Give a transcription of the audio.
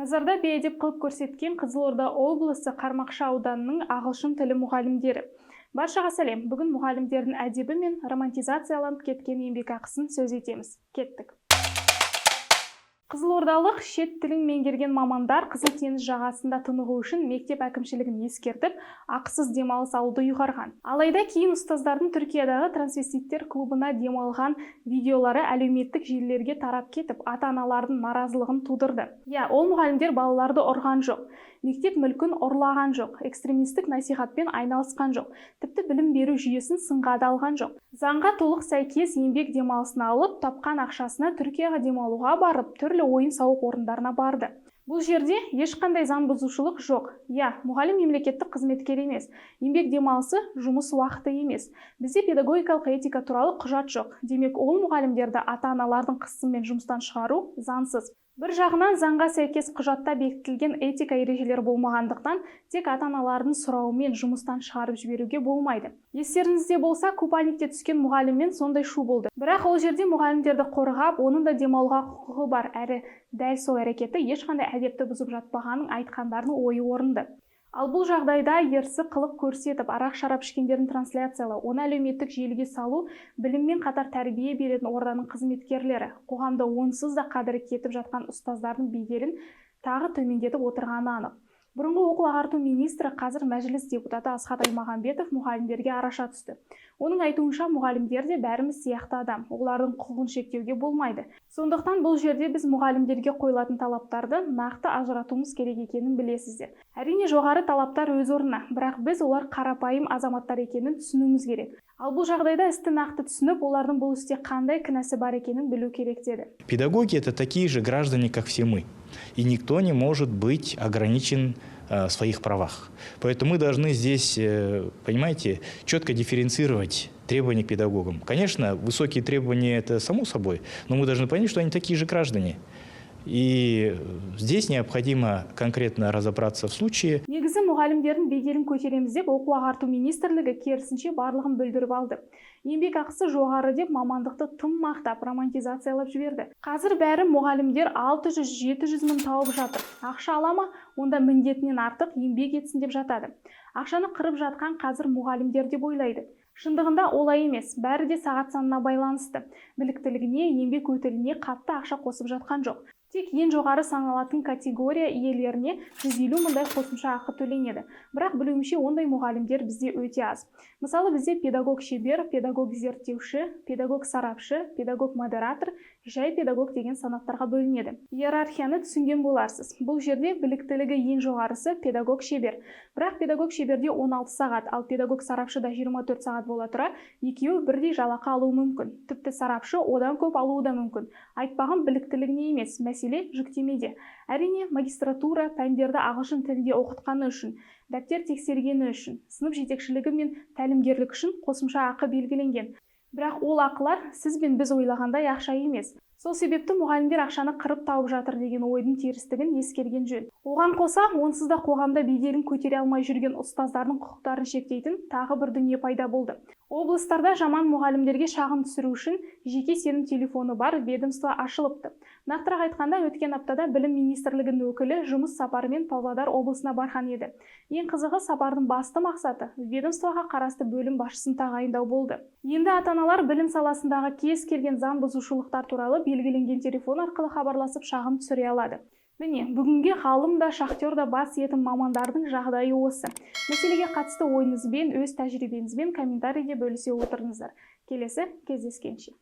Назарда бейәдеп қылып көрсеткен Қызылорда облысы Қармақшы ауданының ағылшын тілі мұғалімдері. Баршаға сәлем! Бүгін мұғалімдердің әдебі мен романтизацияланып кеткен еңбекақысын сөз етеміз. Кеттік! Қызылордалық шет тілін меңгерген мамандар Қызыл теңіз жағасында тынығу үшін мектеп әкімшілігін ескертіп, ақысыз демалыс алуды ұйғарған. Алайда кейін ұстаздардың Түркиядағы трансвеститтер клубына демалған видеолары әлеуметтік желілерге тарап кетіп, ата-аналардың наразылығын тудырды. Иә, ол мұғалімдер балаларды ұрған жоқ, мектеп мүлкін ұрлаған жоқ, экстремистік насихатпен айналысқан жоқ, тіпті білім беру жүйесін сынға да алған жоқ. Заңға толық сәйкес еңбек демалысын алып, тапқан ақшасына Түркияға демалуға барып, түрлі ойын-сауық орындарына барды. Бұл жерде ешқандай заң бұзушылық жоқ. Иә, мұғалім мемлекеттік қызметкер емес. Еңбек демалысы жұмыс уақыты емес. Бізде педагогикалық этика туралы құжат жоқ. Демек, ол мұғалімдерді ата-аналардың қысымымен жұмыстан шығару заңсыз. Бір жағынан, заңға сәйкес құжатта бекітілген этика ережелері болмағандықтан, тек ата-аналардың сұрауымен жұмыстан шығарып жіберуге болмайды. Естеріңізде болса, купальникте түскен мұғаліммен сондай шу болды. Бірақ ол жерде мұғалімдерді қорғап, оның да демалуға құқығы бар, әрі дәл сол әрекеті ешқандай әдепті бұзып жатпағанын айтқандардың ойы орынды. Ал бұл жағдайда ерсі қылық көрсетіп, арақ шарап ішкендерін трансляциялау, оны әлеуметтік желіге салу біліммен қатар тәрбие беретін орданың қызметкерлері, қоғамда онсыз да қадірі кетіп жатқан ұстаздардың беделін тағы төмендетіп отырғаны анық. Бұрынғы оқу ағарту министрі, қазір Мәжіліс депутаты Асхат Аймағамбетов мұғалімдерге араша түсті. Оның айтуынша, мұғалімдер де бәріміз сияқты адам, олардың құқығын шектеуге болмайды. Сондықтан бұл жерде біз мұғалімдерге қойылатын талаптарды нақты ажыратуымыз керек екенін білесіздер. Әрине, жоғары талаптар өз орнына, бірақ біз олар қарапайым азаматтар екенін түсінуіміз керек. Ал бұл жағдайда істі нақты түсініп, олардың бұл істе қандай кінәсі бар екенін білу керек деді. Педагоги – это такие же граждане, как все мы. И никто не может быть ограничен в своих правах. Поэтому мы должны здесь, понимаете, четко дифференцировать требования к педагогам. Конечно, высокие требования – это само собой, но мы должны понять, что они такие же граждане. И здесь необходимо конкретно разобраться в случае. Негізі мұғалімдердің беделін көтереміз деп оқу ағарту министрлігі керісінше барлығын бүлдіріп алды. Еңбек ақысы жоғары деп мамандықты тым мақтап, романтизациялап жіберді. Қазір бәрі мұғалімдер 600-700 мың тауып жатыр. Ақша ала ма, онда міндетінен артық еңбек етсін деп жатады. Ақшаны қырып жатқан қазір мұғалімдер деп ойлайды. Шындығында олай емес, бәрі де сағат санына байланысты. Біліктілігіне, еңбек өтіліне қатты ақша қосып жатқан жоқ. Тек ең жоғары саналатын категория иелеріне 150 мыңдай қосымша ақы төленеді. Бірақ білуімше, ондай мұғалімдер бізде өте аз. Мысалы, бізде педагог шебер, педагог зерттеуші, педагог сарапшы, педагог модератор, жай педагог деген санаттарға бөлінеді. Иерархияны түсінген боларсыз. Бұл жерде біліктілігі ең жоғарысы педагог шебер. Бірақ педагог шеберде 16 сағат, ал педагог сарапшыда 24 сағат бола тұра, екеуі бірдей жалақы алуы мүмкін. Тіпті сарапшы одан көп алуы да мүмкін. Айтпағым, біліктілігіне емес, мәселе жүктемеде. Әрине, магистратура, пәндерді ағылшын тілінде оқытқаны үшін, дәптер тексергені үшін, сынып жетекшілігі мен тәлімгерлік үшін қосымша ақы белгіленген. Бірақ ол ақылар сіз бен біз ойлағандай ақша емес. Сол себепті мұғалімдер ақшаны қырып тауып жатыр деген ойдың терістігін ескерген жөн. Оған қоса, онсыз да қоғамда беделін көтере алмай жүрген ұстаздардың құқықтарын шектейтін тағы бір дүние пайда болды. Облыстарда жаман мұғалімдерге шағым түсіру үшін жеке сенім телефоны бар ведомство ашылыпты. Нақтырақ айтқанда, өткен аптада Білім министрлігінің өкілі жұмыс сапарымен Павлодар облысына барған еді. Ең қызығы, сапардың басты мақсаты ведомствоға қарасты бөлім басшысын тағайындау болды. Енді ата-аналар білім саласындағы кез келген заң бұзушылықтар туралы белгіленген телефон арқылы хабарласып, шағым түсіре алады. Міне, бүгінге ғалым да, шахтер да бас иетін мамандардың жағдайы осы. Мәселеге қатысты ойыңызбен, өз тәжірибеңізбен комментарийде бөлісе отырыңыздар. Келесі кездескенше!